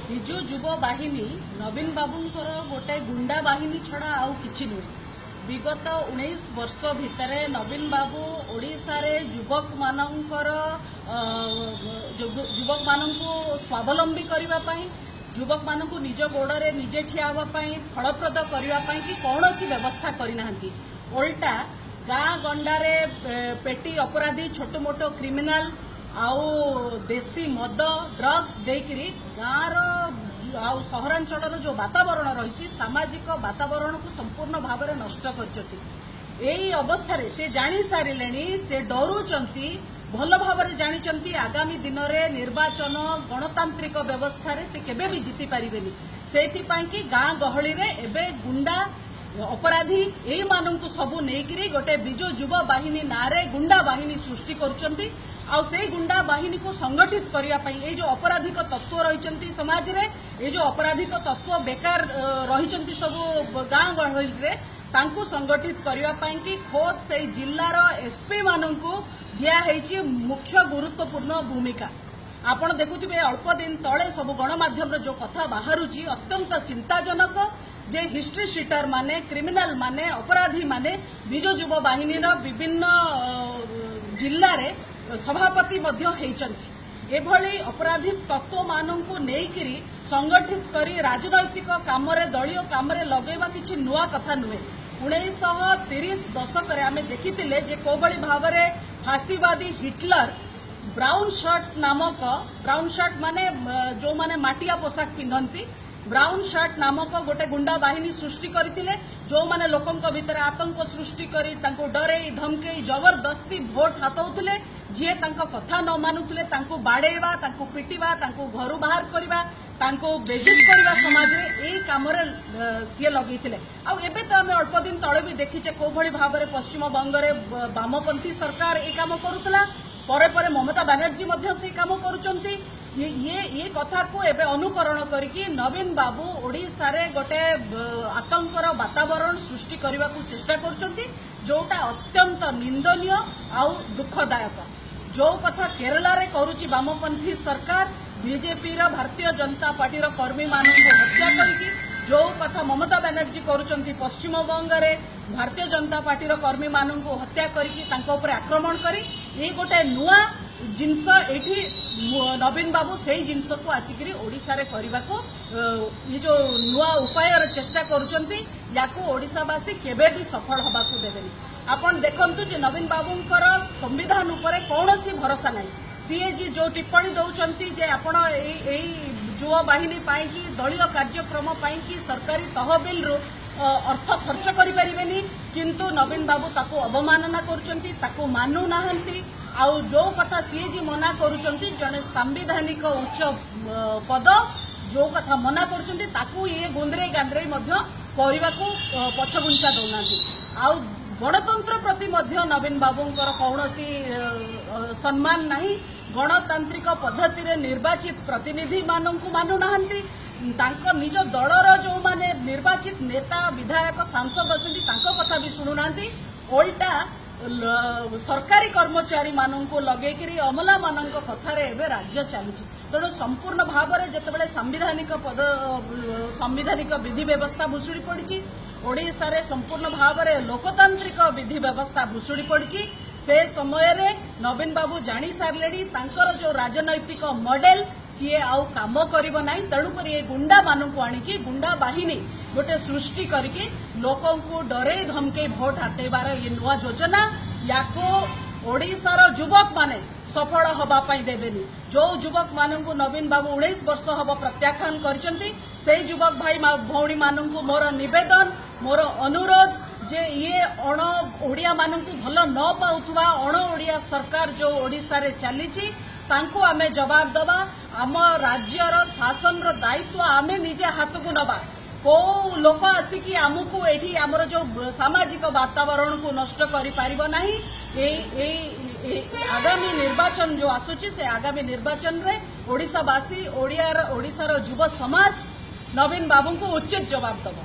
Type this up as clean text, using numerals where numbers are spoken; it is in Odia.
ବିଜୁ ଯୁବ ବାହିନୀ ନବୀନ ବାବୁଙ୍କର ଗୋଟେ ଗୁଣ୍ଡା ବାହିନୀ ଛଡ଼ା ଆଉ କିଛି ନୁହେଁ। ବିଗତ 19 ବର୍ଷ ଭିତରେ ନବୀନ ବାବୁ ଓଡ଼ିଶାରେ ଯୁବକମାନଙ୍କୁ ସ୍ୱାବଲମ୍ବୀ କରିବା ପାଇଁ, ଯୁବକମାନଙ୍କୁ ନିଜ ଗୋଡ଼ରେ ନିଜେ ଠିଆ ହେବା ପାଇଁ, ଫଳପ୍ରଦ କରିବା ପାଇଁ କି କୌଣସି ବ୍ୟବସ୍ଥା କରିନାହାନ୍ତି। ଓଲଟା ଗାଁ ଗଣ୍ଡାରେ ପେଟି ଅପରାଧୀ, ଛୋଟ ମୋଟ କ୍ରିମିନାଲ ଆଉ ଦେଶୀ ମଦ, ଡ୍ରଗ୍ସ ଦେଇକିରି ଗାଁର ଆଉ ସହରାଞ୍ଚଳର ଯେଉଁ ବାତାବରଣ ରହିଛି, ସାମାଜିକ ବାତାବରଣକୁ ସମ୍ପୂର୍ଣ୍ଣ ଭାବରେ ନଷ୍ଟ କରିଛନ୍ତି। ଏଇ ଅବସ୍ଥାରେ ସେ ଜାଣି ସାରିଲେଣି, ସେ ଡରୁଛନ୍ତି, ଭଲ ଭାବରେ ଜାଣିଛନ୍ତି ଆଗାମୀ ଦିନରେ ନିର୍ବାଚନ ଗଣତାନ୍ତ୍ରିକ ବ୍ୟବସ୍ଥାରେ ସେ କେବେ ବି ଜିତି ପାରିବେନି। ସେଇଥିପାଇଁ କି ଗାଁ ଗହଳିରେ ଏବେ ଗୁଣ୍ଡା ଅପରାଧୀ ଏଇମାନଙ୍କୁ ସବୁ ନେଇକିରି ଗୋଟେ ବିଜୁ ଯୁବ ବାହିନୀ ନାଁରେ ଗୁଣ୍ଡା ବାହିନୀ ସୃଷ୍ଟି କରୁଛନ୍ତି। ଆଉ ସେଇ ଗୁଣ୍ଡା ବାହିନୀକୁ ସଂଗଠିତ କରିବା ପାଇଁ ଏଇ ଯୋଉ ଅପରାଧିକ ତତ୍ତ୍ୱ ରହିଛନ୍ତି ସମାଜରେ, ଏଇ ଯୋଉ ଅପରାଧିକ ତତ୍ତ୍ୱ ବେକାର ରହିଛନ୍ତି ସବୁ ଗାଁ ଗହଳିରେ, ତାଙ୍କୁ ସଂଗଠିତ କରିବା ପାଇଁ କି ଖୋଦ୍ ସେଇ ଜିଲ୍ଲାର ଏସପି ମାନଙ୍କୁ ଦିଆହେଇଛି ମୁଖ୍ୟ ଗୁରୁତ୍ୱପୂର୍ଣ୍ଣ ଭୂମିକା। ଆପଣ ଦେଖୁଥିବେ ଅଳ୍ପ ଦିନ ତଳେ ସବୁ ଗଣମାଧ୍ୟମରେ ଯୋଉ କଥା ବାହାରୁଛି ଅତ୍ୟନ୍ତ ଚିନ୍ତାଜନକ, ଯେ ହିଷ୍ଟ୍ରି ସିଟର ମାନେ, କ୍ରିମିନାଲ ମାନେ, ଅପରାଧୀ ମାନେ ବିଜୁ ଯୁବ ବାହିନୀର ବିଭିନ୍ନ ଜିଲ୍ଲାରେ ସଭାପତି ମଧ୍ୟ ହେଇଛନ୍ତି। ଏଭଳି ଅପରାଧିକ ତତ୍ତ୍ୱମାନଙ୍କୁ ନେଇକିରି ସଂଗଠିତ କରି ରାଜନୈତିକ କାମରେ, ଦଳୀୟ କାମରେ ଲଗେଇବା କିଛି ନୂଆ କଥା ନୁହେଁ। 1930 ଦଶକରେ ଆମେ ଦେଖିଥିଲେ ଯେ କୋଉଭଳି ଭାବରେ ଫାସିବାଦୀ ହିଟଲର ବ୍ରାଉନ ସାର୍ଟସ ନାମକ, ବ୍ରାଉନ ସାର୍ଟ ମାନେ ଯୋଉମାନେ ମାଟିଆ ପୋଷାକ ପିନ୍ଧନ୍ତି, ବ୍ରାଉନ ସାର୍ଟ ନାମକ ଗୋଟେ ଗୁଣ୍ଡା ବାହିନୀ ସୃଷ୍ଟି କରିଥିଲେ, ଯୋଉମାନେ ଲୋକଙ୍କ ଭିତରେ ଆତଙ୍କ ସୃଷ୍ଟି କରି ତାଙ୍କୁ ଡରେଇ ଧମକେଇ ଜବରଦସ୍ତି ଭୋଟ ହାତଉଥିଲେ। ଯିଏ ତାଙ୍କ କଥା ନ ମାନୁଥିଲେ ତାଙ୍କୁ ବାଡେଇବା, ତାଙ୍କୁ ପିଟିବା, ତାଙ୍କୁ ଘରୁ ବାହାର କରିବା, ତାଙ୍କୁ ବେଜିତ କରିବା ସମାଜରେ ଏଇ କାମରେ ସିଏ ଲଗେଇଥିଲେ। ଆଉ ଏବେ ତ ଆମେ ଅଳ୍ପ ଦିନ ତଳେ ବି ଦେଖିଛେ କୋଉଭଳି ଭାବରେ ପଶ୍ଚିମବଙ୍ଗରେ ବାମପନ୍ଥୀ ସରକାର ଏଇ କାମ କରୁଥିଲା, ପରେ ପରେ ମମତା ବାନାର୍ଜୀ ମଧ୍ୟ ସେଇ କାମ କରୁଛନ୍ତି। ଇଏ କଥାକୁ ଏବେ ଅନୁକରଣ କରିକି ନବୀନ ବାବୁ ଓଡ଼ିଶାରେ ଗୋଟେ ଆତଙ୍କର ବାତାବରଣ ସୃଷ୍ଟି କରିବାକୁ ଚେଷ୍ଟା କରୁଛନ୍ତି, ଯୋଉଟା ଅତ୍ୟନ୍ତ ନିନ୍ଦନୀୟ ଆଉ ଦୁଃଖଦାୟକ। ଯୋଉ କଥା କେରଳାରେ କରୁଛି ବାମପନ୍ଥୀ ସରକାର, ବିଜେପିର ଭାରତୀୟ ଜନତା ପାର୍ଟିର କର୍ମୀମାନଙ୍କୁ ହତ୍ୟା କରିକି, ଯୋଉ କଥା ମମତା ବାନାର୍ଜୀ କରୁଛନ୍ତି ପଶ୍ଚିମବଙ୍ଗରେ ଭାରତୀୟ ଜନତା ପାର୍ଟିର କର୍ମୀମାନଙ୍କୁ ହତ୍ୟା କରିକି ତାଙ୍କ ଉପରେ ଆକ୍ରମଣ କରି, ଏଇ ଗୋଟେ ନୂଆ ଜିନିଷ ଏଇଠି ନବୀନ ବାବୁ ସେଇ ଜିନିଷକୁ ଆସିକିରି ଓଡ଼ିଶାରେ କରିବାକୁ ଏ ଯୋଉ ନୂଆ ଉପାୟର ଚେଷ୍ଟା କରୁଛନ୍ତି, ୟାକୁ ଓଡ଼ିଶାବାସୀ କେବେ ବି ସଫଳ ହେବାକୁ ଦେବେନି। ଆପଣ ଦେଖନ୍ତୁ ଯେ ନବୀନ ବାବୁଙ୍କର ସମ୍ବିଧାନ ଉପରେ କୌଣସି ଭରସା ନାହିଁ। ସିଏଜି ଯୋଉ ଟିପ୍ପଣୀ ଦଉଛନ୍ତି ଯେ ଆପଣ ଏଇ ଯୁବ ବାହିନୀ ପାଇଁକି, ଦଳୀୟ କାର୍ଯ୍ୟକ୍ରମ ପାଇଁକି ସରକାରୀ ତହବିଲରୁ ଅର୍ଥ ଖର୍ଚ୍ଚ କରିପାରିବେନି, କିନ୍ତୁ ନବୀନ ବାବୁ ତାକୁ ଅବମାନନା କରୁଛନ୍ତି, ତାକୁ ମାନୁନାହାନ୍ତି। ଆଉ ଯୋଉ କଥା ସିଏଜି ମନା କରୁଛନ୍ତି, ଜଣେ ସାମ୍ବିଧାନିକ ଉଚ୍ଚ ପଦ ଯୋଉ କଥା ମନା କରୁଛନ୍ତି ତାକୁ ଇଏ ଗୁନ୍ଦରେଇ ଗାନ୍ଧରେଇ ମଧ୍ୟ କରିବାକୁ ପଛଘୁଞ୍ଚା ଦଉନାହାନ୍ତି। ଆଉ ଗଣତନ୍ତ୍ର ପ୍ରତି ମଧ୍ୟ ନବୀନ ବାବୁଙ୍କର କୌଣସି ସମ୍ମାନ ନାହିଁ। ଗଣତାନ୍ତ୍ରିକ ପଦ୍ଧତିରେ ନିର୍ବାଚିତ ପ୍ରତିନିଧିମାନଙ୍କୁ ମାନୁନାହାନ୍ତି। ତାଙ୍କ ନିଜ ଦଳର ଯୋଉମାନେ ନିର୍ବାଚିତ ନେତା, ବିଧାୟକ, ସାଂସଦ ଅଛନ୍ତି ତାଙ୍କ କଥା ବି ଶୁଣୁନାହାନ୍ତି। ଓଲଟା ସରକାରୀ କର୍ମଚାରୀମାନଙ୍କୁ ଲଗେଇକିରି ଅମଲାମାନଙ୍କ କଥାରେ ଏବେ ରାଜ୍ୟ ଚାଲିଛି। ତେଣୁ ସମ୍ପୂର୍ଣ୍ଣ ଭାବରେ ଯେତେବେଳେ ସାମ୍ବିଧାନିକ ବିଧି ବ୍ୟବସ୍ଥା ଭୁଶୁଡ଼ି ପଡ଼ିଛି, ଓଡ଼ିଶାରେ ସମ୍ପୂର୍ଣ୍ଣ ଭାବରେ ଲୋକତାନ୍ତ୍ରିକ ବିଧି ବ୍ୟବସ୍ଥା ଭୁଶୁଡ଼ି ପଡ଼ିଛି, ସେ ସମୟରେ ନବୀନ ବାବୁ ଜାଣି ସାରିଲେଣି ତାଙ୍କର ଯୋଉ ରାଜନୈତିକ ମଡେଲ ସିଏ ଆଉ କାମ କରିବ ନାହିଁ। ତେଣୁକରି ଏ ଗୁଣ୍ଡାମାନଙ୍କୁ ଆଣିକି ଗୁଣ୍ଡା ବାହିନୀ ଗୋଟେ ସୃଷ୍ଟି କରିକି ଲୋକଙ୍କୁ ଡରେଇ ଧମକେଇ ଭୋଟ ହାତେଇବାର ଇଏ ନୂଆ ଯୋଜନା, ୟାକୁ ଓଡ଼ିଶାର ଯୁବକମାନେ ସଫଳ ହେବା ପାଇଁ ଦେବେନି। ଯୋଉ ଯୁବକମାନଙ୍କୁ ନବୀନ ବାବୁ 19 ବର୍ଷ ହବ ପ୍ରତ୍ୟାଖ୍ୟାନ କରିଛନ୍ତି, ସେଇ ଯୁବକ ଭାଇ ଭଉଣୀମାନଙ୍କୁ ମୋର ନିବେଦନ, ମୋର ଅନୁରୋଧ ଯେ ଇଏ ଅଣ ଓଡ଼ିଆମାନଙ୍କୁ ଭଲ ନ ପାଉଥିବା ଅଣ ଓଡ଼ିଆ ସରକାର ଯୋଉ ଓଡ଼ିଶାରେ ଚାଲିଛି ତାଙ୍କୁ ଆମେ ଜବାବ ଦେବା। ଆମ ରାଜ୍ୟର ଶାସନର ଦାୟିତ୍ୱ ଆମେ ନିଜେ ହାତକୁ ନେବା। କୋଉ ଲୋକ ଆସିକି ଆମକୁ ଏଠି ଆମର ଯୋଉ ସାମାଜିକ ବାତାବରଣକୁ ନଷ୍ଟ କରିପାରିବ ନାହିଁ। ଏଇ ଆଗାମୀ ନିର୍ବାଚନ ଯୋଉ ଆସୁଛି, ସେ ଆଗାମୀ ନିର୍ବାଚନରେ ଓଡ଼ିଶାବାସୀ, ଓଡ଼ିଶାର ଯୁବ ସମାଜ ନବୀନ ବାବୁଙ୍କୁ ଉଚିତ ଜବାବ ଦେବ।